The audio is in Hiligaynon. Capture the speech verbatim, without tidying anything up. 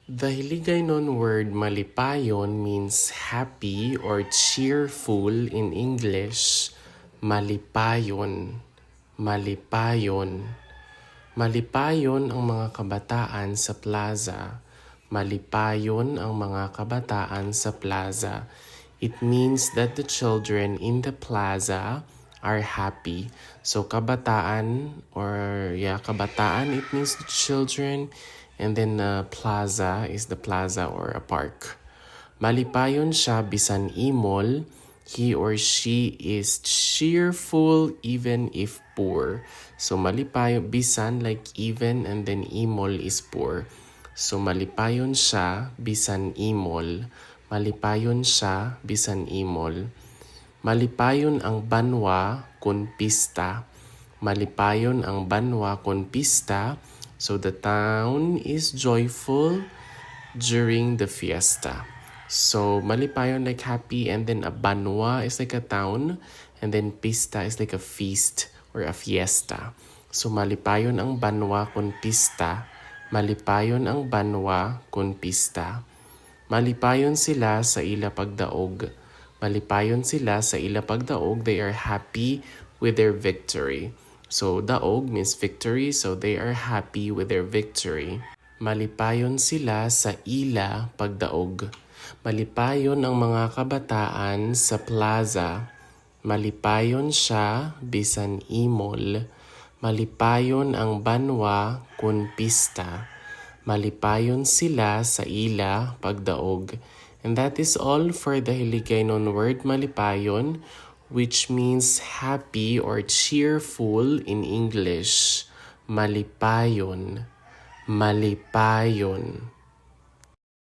The Hiligaynon word malipayon means happy or cheerful in English. Malipayon. Malipayon. Malipayon ang mga kabataan sa plaza. Malipayon ang mga kabataan sa plaza. It means that the children in the plaza are happy. So kabataan, or yeah, kabataan, it means the children, and then uh, plaza is the plaza or a park. Malipayon siya bisan imol. He or she is cheerful even if poor. So malipayon, bisan, like, even, and then imol is poor. So malipayon siya bisan imol. Malipayon siya bisan imol. Malipayon ang banwa kon pista. Malipayon ang banwa kon pista. So the town is joyful during the fiesta. So malipayon, like, happy, and then a banwa is like a town, and then pista is like a feast or a fiesta. So malipayon ang banwa kon pista. Malipayon ang banwa kon pista. Malipayon sila sa ila pagdaog. Malipayon sila sa ila pagdaog. They are happy with their victory. So daog means victory, so they are happy with their victory. Malipayon sila sa ila pagdaog. Malipayon ang mga kabataan sa plaza. Malipayon siya bisan imol. Malipayon ang banwa kon pista. Malipayon sila sa ila pagdaog. And that is all for the Hiligaynon word malipayon, which means happy or cheerful in English. Malipayon. Malipayon.